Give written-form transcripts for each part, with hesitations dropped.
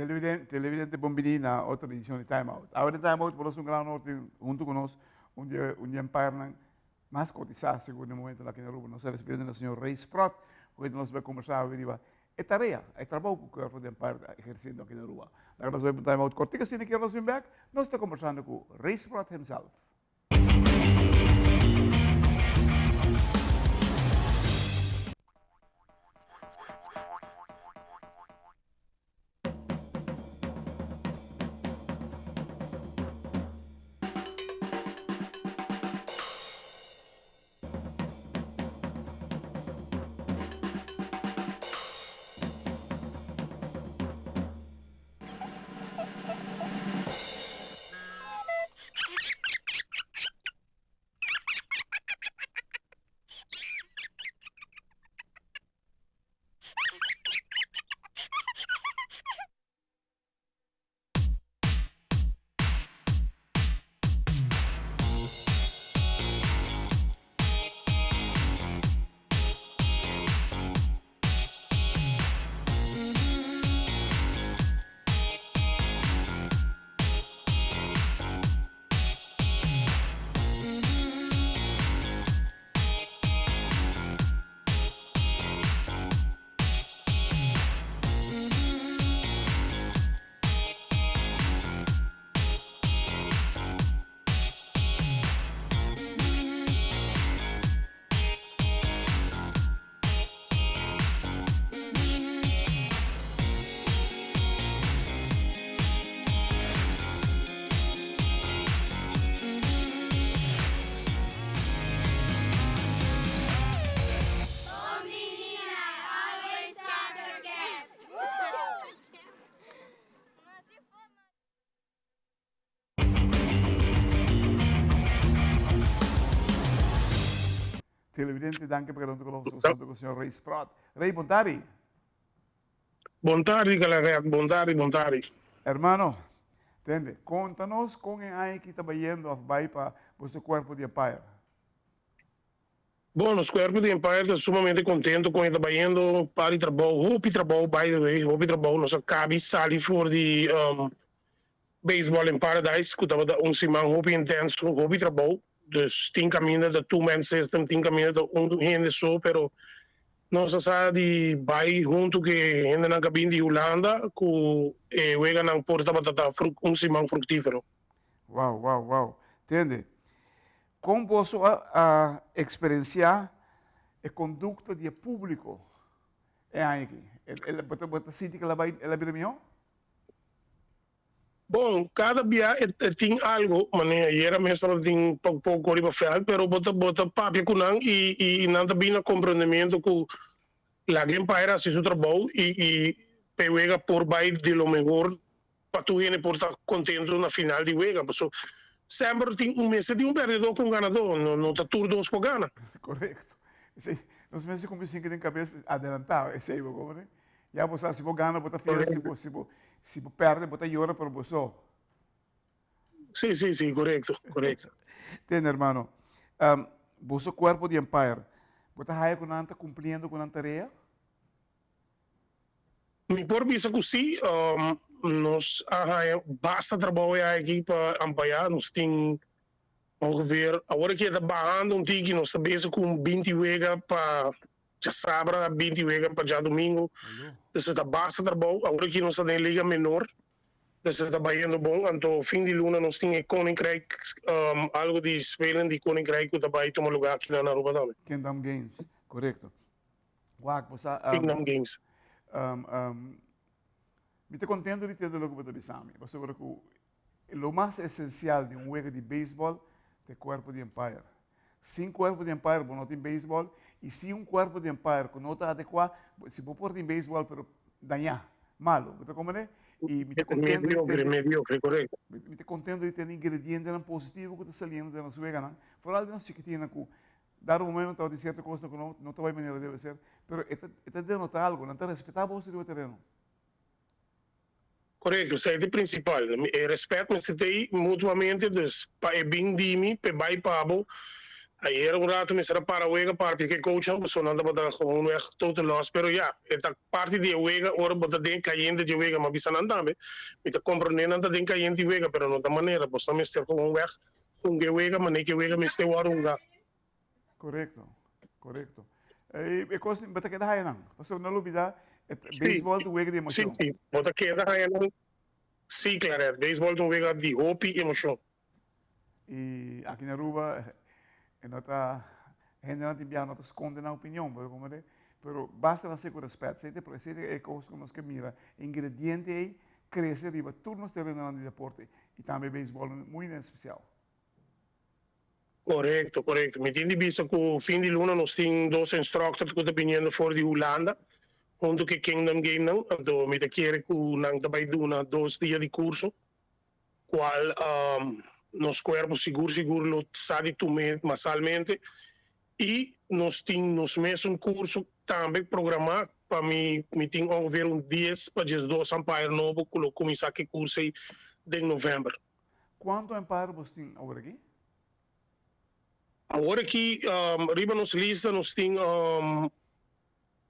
Televidente, bon bini na otro edicion di Time Out. Awe den Time Out por nos un gran honor tin hunto cu nos un di un di umpirenan mas cotisa segun den momento aki na Aruba. Nos ta recibiendo na señor Ray Sprott cu kende nos bay conversa awe riba e tarea, e trabou cu cuerpo di umpire ta eherciendo aki na Aruba. Laga nos bay pa un Time Out cortico asina kier nos bin bek, nos ta conversando cu Ray Sprott himself. Televidente, danki pa keda huntu ku nos. Nos ku señor Ray Sprott. Ray, bon tardi. Bon tardi, Galeret. Bon tardi, bon tardi. Hermano, tende, konta nos kon e aña aki ta bayendo of bai pa boso kuerpo di Empire. Bon, nos kuerpo di Empire ta sumamente kontento kon e ta bayendo. Par di trabou, hopi trabou, by the way, hopi trabou. Nos a kabi sali for di Baseball in Paradise ku tabata un siman hopi intenso, hopi trabou. Dus tin kaminda ta two man system, tin kaminda ta un hende so, pero nos a sa di bai huntu ku e hendenan ku a bin di Hulanda ku e weganan por tabata ta un siman fruktífero. Wow, wow, wow. Tende, kon boso a a eksperensiá e kondukta di e públiko e aña aki? El, bo ta bo ta sinti ku el a bai el a bira mihó? Bon, kada bia e tin algo, manera ayera mes tabata tin poko poko riba veld, pero bo ta bo ta papia ku nan i i nan ta bin na komprendemiento ku laga Empire hasi su trabou i i p'e wega por bai di lo mehor pa tur hende por ta kontento na final di wega, paso semper tin un mester tin un perdedó ku un ganadó, no no ta tur dos por gana. Korekto. Esei nos mester kumpli sinki den kabes adelantá esei bo komprende. Ya bo sa si bo gana bo ta fiel, si bo si bo si bo perde bo ta yora pero bo so. Sí, sí, sí, korekto, korekto. Tende hermano, boso kuerpo di Empire, bo ta haya ku nan ta kumpliendo ku nan tarea? Mi por bisa ku sí, nos a haya basta trabou e aki pa ampayá, nos tin ongeveer, awor aki e ta bahando un tiki, nos ta bezig ku un binti wega pa Djasabra 20 wega pa djadumingu. Dus e ta basta trabou. Awor aki nos ta den liga menor. Dus e ta bayendo bon. Anto fin di luna nos tin e Koninkrijk, algo di spelen di Koninkrijk ku ta bai tuma lugá aki na Aruba tambe. Kingdom Games, korekto. Wak, bo sa. Kingdom Games. Mi ta kontento di tende loke bo ta bisa mi, pasobra ku Lo mas esensial di un wega di beisbòl ta e kuerpo di umpire. Sin kuerpo di umpire bo no tin beisbòl i sin un kuerpo di umpire ku no ta adekuá, si bo por tin beisbòl pero dañá, malu. Bo ta komprendé? I mi ta kontento di Mediocre, mediocre, korekto. Mi ta kontento di tene ingredientenan positivo ku ta saliendo den nos weganan, foral den nos chikitinnan ku dado momento tabatin sierto kosnan ku no no ta bai manera debe ser, pero e ta e ta denotá algu, nan ta respetá bo riba tereno. Korekto, esei ta e prinsipal. E rèspèt mester ta ei mutuamente, dus pa e bin di mi, pa e bai pa bo. Ayera un rato mester a para wega papia ku e coachnan pasobra nan tabata gewoonweg total loss pero ya e ta parti di e wega ora bo ta den kayente dje wega mi a bisa nan tambe mi ta komprende nan ta den kayente di wega pero no ta manera boso mester gewoonweg hunga e wega manera ku e wega mester wòrdu hunga. Korekto, korekto. E kos bo ta keda haya nan pasobra no lubida beisbòl ta un wega di emoshon. Si, si, bo ta keda haya nan. Si Claret, beisbòl ta un wega di hopi emoshon. Y aki na Aruba e no ta, hendenan tin biaha no ta sconde nan opinion, bo comprende? Pero basta nan haci cu respet, esey ta esey ta e cos cu nos ke mira, e ingrediente ey crece riba tur nos terenonan di deporte y tambe beisbol muy en especial. Corecto, corecto. Mi tin di bisa cu fin di luna nos tin dos instructor cu ta biniendo for di Hulanda hunto cu e Kingdom Game nan, anto mi ta kere cu nan ta bay duna dos dia di curso. Cual nos cuerpo sigur sigur lo sa di tum'é masalmente y nos tin nos mesun curso tambe programa pa mi mi tin ongeveer un dies pa diesdos umpire nobo cu lo cuminsa cu e curso ey den november. Cuanto umpire bos tin awor aki? Awor aki riba nos lista nos tin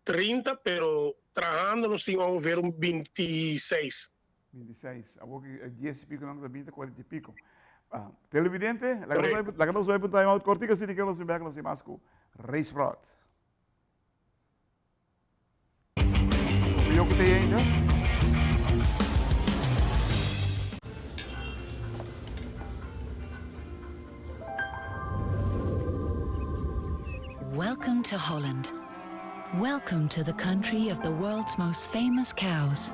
30 pero trahando nos tin ongeveer un 26. 26. Awor ki e dies y pico nan ta binti cuarenta y pico. Ah, televidente, laga nos laga nos bai pa un time out cortico así di que nos bin bek nos tin mas cu Ray Sprott. Hopi yo cu te ainda. Welcome to Holland. Welcome to the country of the world's most famous cows.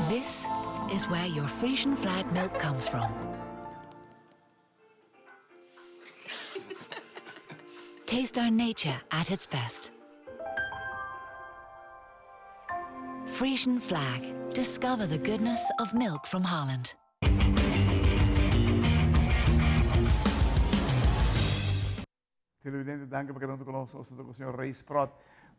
This is where your Frisian flag milk comes from. Taste our nature at its best. Frisian flag. Discover the goodness of milk from Holland. Televidente, danki pa keda huntu ku nos. Nos ta ku señor Ray Sprott,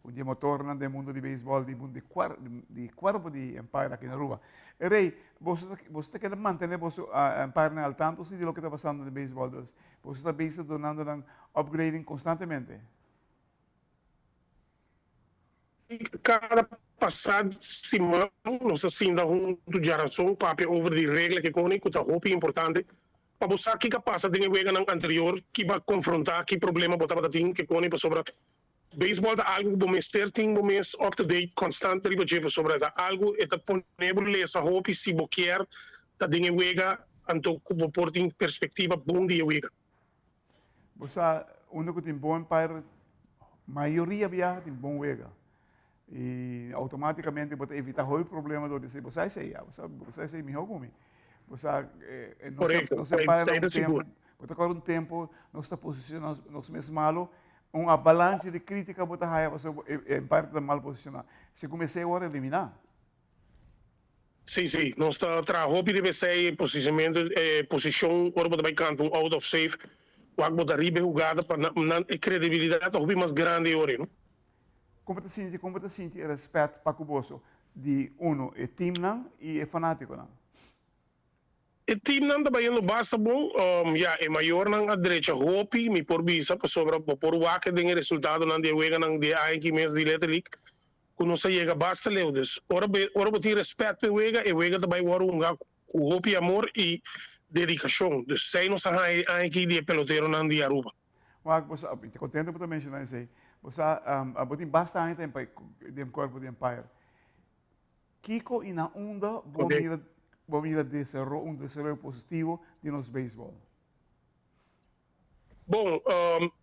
un di e motornan den mundu di beisbòl di mundu di kuer di kuerpo di Empire aki na Aruba. E Ray, boso ta boso ta keda mantené boso Empirenan al tanto si di loke ta pasando den beisbòl, dus boso ta bezig dunando nan upgrading konstantemente? Kada pasá siman nos ta sinta huntu djarason papia over di regla ke koni ku ta hopi importante pa bo sa kiko a pasa den e weganan anterior, ki bo a konfrontá, ki problema bo tabata tin ke koni pasobra beisbòl ta algu ku bo mester tin bo mes up to date konstant riba dje pasobra ta algu e ta pone bo lesa hopi si bo kier ta den e wega anto ku bo por tin perspektiva bon di e wega. Bo sa unda ku tin bon umpire, mayoria biaha tin bon wega. I outomátikamente bo ta evitá hopi problema dor di esei. Bo sa esei ya, bo sa bo sa esei mihó ku mi. Bo sa nos Korekto, nos umpire esei na ta un sigur. tempu, bo ta kòrda un tempu nos ta posishoná nos mes malu, un avalanche di krítika bo ta haya pasobra e umpire ta mal posishoná. Segun esei wòrdu eliminá. Sí, sí, nos ta traha hopi riba esei, e posicionamento, e posicion ora bo ta bai canta un out of safe, wak bo ta riba e hugada pa nan, nan e credibilidad ta hopi mas grandi e ora ei, no? Kon bo ta sinti, kon bo ta sinti e respet pa ku boso di uno e teamnan i e fanatikonan? E teamnan ta bayendo basta bon, ya e mayornan a drecha hopi mi por bisa pasobra bo por wak den e resultadonan di e weganan di e aña aki mes di Little League ku nos a yega basta leu. Dus ora bo ora bo tin respet pa e wega, e wega ta bai wòrdu hunga ku hopi amor i dedikashon. Dus esei nos a haña e aña aki di e peloteronan di Aruba. Wak, bo sa, mi ta kontento bo ta menshoná esei. Bo sa, bo tin basta aña ta den kuerpo di Empire. Kiko i na unda bo mira bo mira desaro un desaroyo positivo di nos beisbòl? Bon,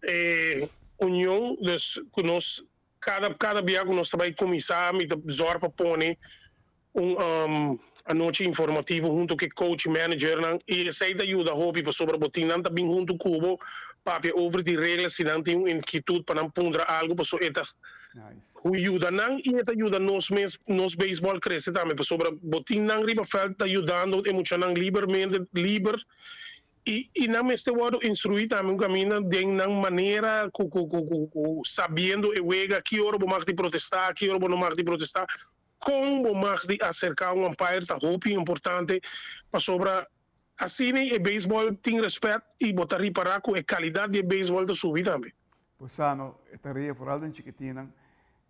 e union dus ku nos Kada kada bia ku nos ta bai kuminsá mi ta zòrg pa pone un anochi informativo huntu ku e coach i managernan i esei ta yuda hopi pasobra bo tin nan ta bin huntu ku bo papia over di regla si nan tin un inkietut pa nan puntra algu pasobra e ta yuda nan i e ta yuda nos mes nos beisbòl krese tambe pasobra bo tin nan riba vèlt ta yudando e muchanan libermente liber I i nan mester wòrdu instruí tambe un kaminda den nan manera ku ku ku ku ku sabiendo e wega ki ora bo mag di protestá, ki ora bo no mag di protestá, kon bo mag di aserká un umpire ta hopi importante pasobra Asina e beisbòl tin rèspèt i bo ta ripará ku e kalidat di e beisbòl ta subi tambe. Bo sa no, e tarea foral den chikitinnan,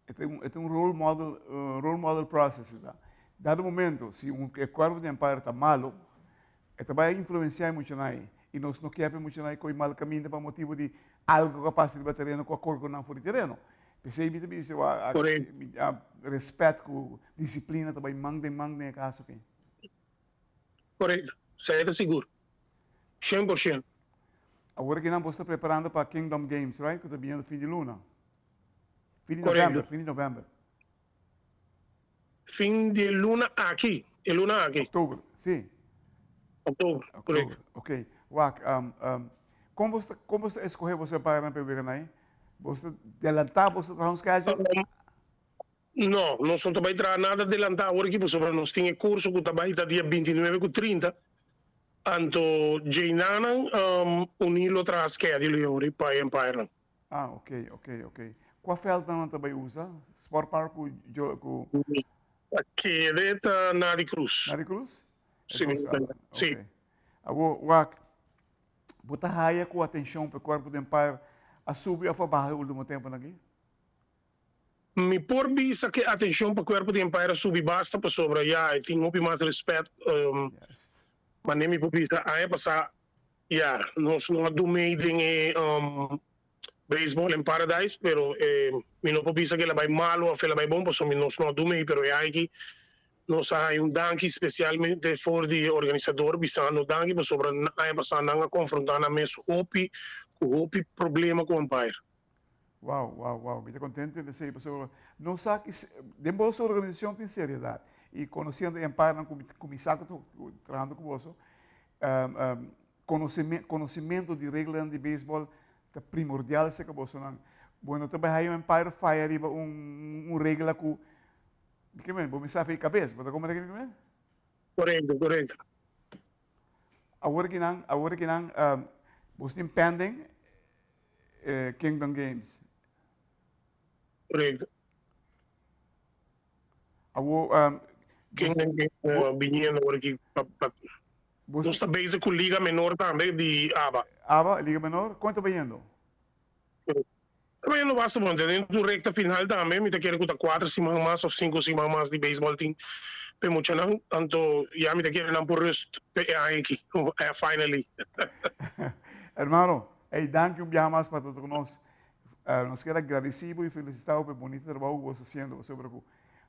e ta un e ta un role model, role model process e ta. Dado momento si un e kuerpo di umpire ta malo, e ta bai a influensiá e muchanan ei i nos no kier pa e muchanan ei kohe mal kaminda pa motibu di algu ku a pasa riba tereno ku a kor ku nan for di tereno. P'esei mi ta bisa a rèspèt ku disiplina ta bai man den man den e kaso aki. Korekto, esei ta sigur, 100%. Awor aki nan bo sta preparando pa Kingdom Games, right? Ku ta biniendo fin di luna. Fin di novèmber, fin di novèmber. Fin di luna aki, e luna aki. Oktober, si. Oktober, korekto. Ok, wak, kon bo sta, kon bo sta eskohe bo semparenan pa e weganan ei? Bo sta delantá, bo sta traha un schedule? No, nos no ta bai traha nada delantá awor aki pasobra nos tin e kurso ku ta bai ta dia 29 ku 30, anto djeinanan uni lo traha schedule yori pa e umpirenan. Ah, ok, ok, ok. Kua veldnan nan ta bai usa? Sport Park ku jo ku. Ta kere ta Nadi Cruz. Nadi Cruz? Si, si. Ok. Awor, wak, bo ta haya ku atenshon pa e kuerpo di umpire a subi òf a baha e ultimo tempunan aki? Mi por bisa ku e atenshon pa kuerpo di umpire a subi basta pasobra ya e tin hopi mas respèt. Manera mi por bisa aña pasá ya nos no a dumei den e Baseball in Paradise pero mi no por bisa ku el a bai malu òf el a bai bon pasobra nos no a dumei pero e aña aki nos a haña un danki spesialmente for di e organisador bisando danki pasobra aña pasá nan a konfrontá nan mes hopi ku hopi problema ku umpire. Wow, wow, wow. Mi ta contento di esey pasobra nos sa ki den boso organisacion tin seriedad y conociendo e empirenan cu mi cuminsa cu trahando cu boso, conocimento di reglanan di baseball ta primordial cerca bosonan. Bo no ta bay haya un empire faya riba un regla cu, mi ke men, bo mester sa fe cabes, bo ta comprende kico mi ke men? Correcto, correcto. Awor kinan, awor kinan, boso tin pending Kingdom Games. Correcto. Awo, Kingdom Games biniendo awor aki pa pa Nos ta bezig ku Liga Menor tambe di aba. Aba, Liga Menor, kon ta bayendo? Ta bayendo basta bon. Den tur rekta final tambe mi ta kere ku ta kuater siman mas òf sinku siman mas di beisbòl tin p'e muchanan. Anto ya mi ta kere nan por rust p'e e aña aki. Finally. Hermano, ey danki un biaha mas pa ta ku nos. Nos kier a gradeci bo y felicita bo pa e bonito trabou ku bo sta haciendo pasobra ku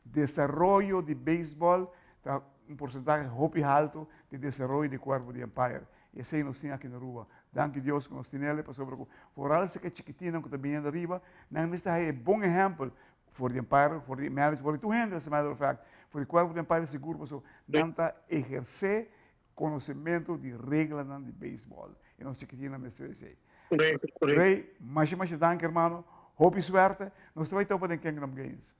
desaroyo di beisbòl ta un porcentahe hopi halto di desaroyo di cuerpo di umpire. Y esey nos tin aki na Aruba. Danki Dios ku nos tinele pasobra ku foral esaki e chikitinnan ku ta biniendo ariba, nan mester haya e bon ehempel for di umpire, for di manager, for di tur hende as a matter of fact, for di cuerpo di umpire sigur pasobra nan ta eherce Conocemento di reglanan di baseball. E nos chikitinnan mester esey. Correcto, correcto. Rey, masha masha danki hermano. Hopi suerte. Nos ta bay topa den Kingdom Games.